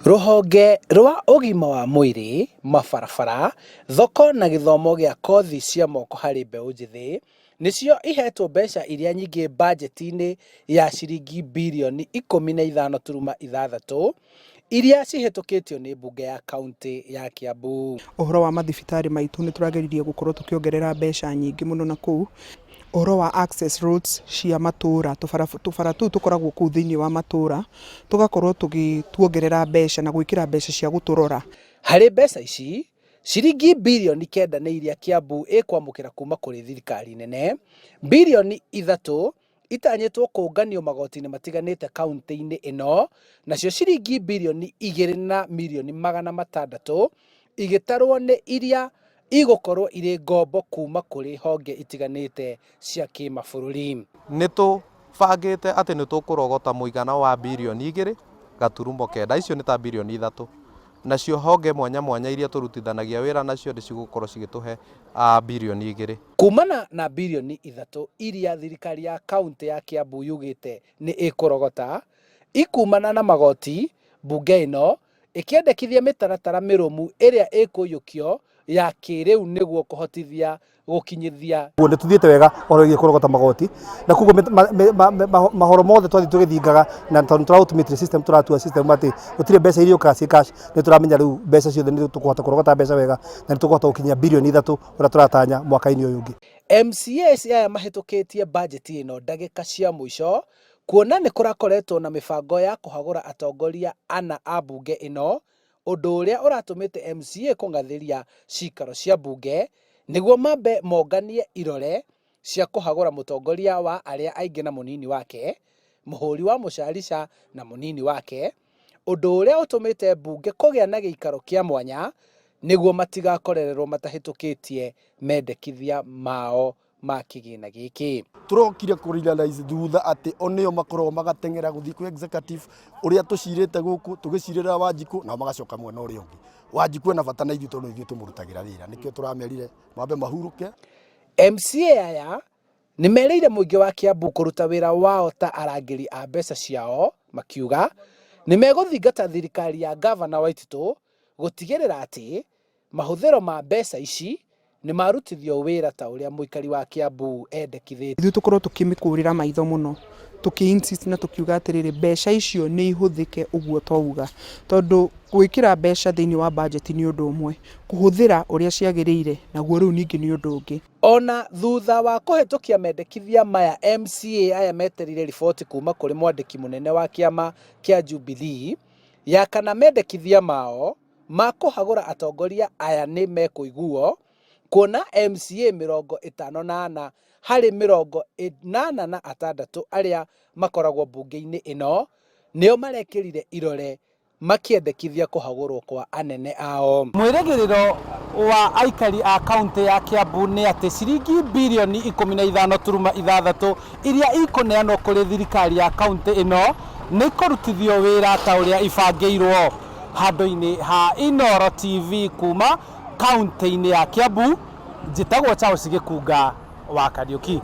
Rũhonge rwa ũgima wa mwĩrĩ, mabarabara, thoko na gĩthomo gĩa kothi cia moko harĩ mbeũ njĩthĩ nĩcio ihetwo mbeca iria nyingĩ bajeti-inĩ ya ciringi birioni 15.6 iria cihĩtũkĩtio nĩ mbunge ya kaunti ya Kiambu. Ũhoro wa mathibitarĩ maitũ nĩ tũrageririe gũkorwo tũkĩongerera mbeca nyingĩ mũno na kũu. Ũhoro wa access roads cia matũra, tũbara tũu tũkoragwo kũu thĩinĩ wa matũra, tũgakorwo tũgĩtuongerera mbeca na gwĩkĩra mbeca cia gũtũrora. Harĩ mbeca ici, ciringi birioni 9 nĩ iria Kiambu ĩkwamũkĩra kuma kũrĩ thirikari nene, birioni 3 itanyĩtwo kũnganio magoti-inĩ matiganĩte kaunti-inĩ ĩno, nacio ciringi birioni 2 na mirioni 600 igĩtarwo nĩ iria igũkorwo irĩ ngombo kuma kũrĩ honge itiganĩte cia kĩmabũrũri. Nĩ tũbangĩte atĩ nĩ tũkũrogota mũigana wa birioni 2.9, icio nĩ ta birioni 3. Nacio honge mwanya mwanya iria tũrutithanagia wĩra nacio nĩ cigũkorwo cigĩtũhe birioni 2. Kumana na birioni 3 iria thirikari ya kaunti ya Kiambu yugĩte nĩ ĩkũrogota, ikumana na magoti, mbunge ĩno ĩkĩendekithia mĩtaratara mĩrũmu ĩrĩa ĩkũiyũkio ya kĩrĩu nĩguo kũhotithia gũkinyithia. Nĩ tũthiĩte wega ũhoro wĩgiĩ kũrogota magoti, na koguo mahoro mothe twathiĩ tũgĩthingaga, na tondũ tũra automate system, tũratua system atĩ gũtirĩ mbeca iriũkaga ciĩ cash, nĩ tũramenya rĩu mbeca ciothe nĩ tũkũhota kũrogota mbeca wega, na nĩ tũkũhota gũkinyia birioni 3 ũrĩa tũratanya mwaka-inĩ ũyũ ũngĩ. MCAs aya mahĩtũkĩtie bajeti ĩno ndagĩka cia mũico, kuona nĩ kũrakoretwo na mĩbango ya kũhagũra atongoria ana a mbunge ĩno, ũndũ ũrĩa ũratũmĩte MCA kũng'athĩria cikaro cia mbunge nĩguo mambe monganie irore cia kũhagũra mũtongoria wa arĩa aingĩ na mũnini wake, mũhũri wa mũcarica na mũnini wake, ũndũ ũrĩa ũtũmĩte mbunge kũgĩa na gĩikaro kĩa mwanya nĩguo matigakorererwo matahĩtũkĩtie mendekithia mao ma kĩgĩna gĩkĩ. Tũrokire kũ realize thutha atĩ o nĩo makoragwo magateng'era gũthiĩ kwĩ executive ũrĩa tũcirĩte gũkũ tũgĩcirĩra Wanjikũ, nao magacoka mwena ũrĩa ũngĩ. Wanjikũ ena bata na ithuĩ tondũ ithuĩ tũmũrutagĩra wĩra, nĩkĩo tũramerire mambe mahurũke. MCA aya nĩ merĩire mũingĩ wa Kiambu kũruta wĩra wao ta arangĩri a mbeca ciao, makiuga nĩ megũthingata thirikari ya Gavana Waititu gũtigĩrĩra atĩ mahũthĩro ma mbeca ici nĩ marutithio wĩra ta ũrĩa mũikari wa Kiambu endekithĩtie. Ithuĩ tũkorwo tũkĩmĩkũrĩra maitho mũno, tũkĩ insist na tũkiuga atĩrĩrĩ, mbeca icio nĩ ihũthĩke ũguo twauga, tondũ gwĩkĩra mbeca thĩinĩ wa bajeti nĩ ũndũ ũmwe, kũhũthĩra ũrĩa ciagĩrĩire naguo rĩu ningĩ nĩ ũndũ ũngĩ. Ona thutha wa kũhĩtũkia mendekithia maya, MCA aya metereire riboti kuma kũrĩ mwandĩki mũnene wa kĩama kĩa Jubilee ya kana mendekithia mao ma kũhagũra atongoria aya nĩ mekũiguo, kuona MCA 54 harĩ 86 arĩa makoragwo mbunge-inĩ ĩno nĩo marekĩrire irore makĩendekithia kũhagũrwo kwa anene ao. Mwĩrĩgĩrĩro wa aikari a kaunti ya Kiambu nĩ atĩ ciringi birioni 15.6 iria ikũneanwo kũrĩ thirikari ya kaunti ĩno nĩ ikũrutithio wĩra ta ũrĩa ibangĩirwo. Handũ-inĩ ha Inooro TV kuma kaunti-inĩ ya Kiambu, njĩtagwo Charles Gĩkunga wa Kariuki.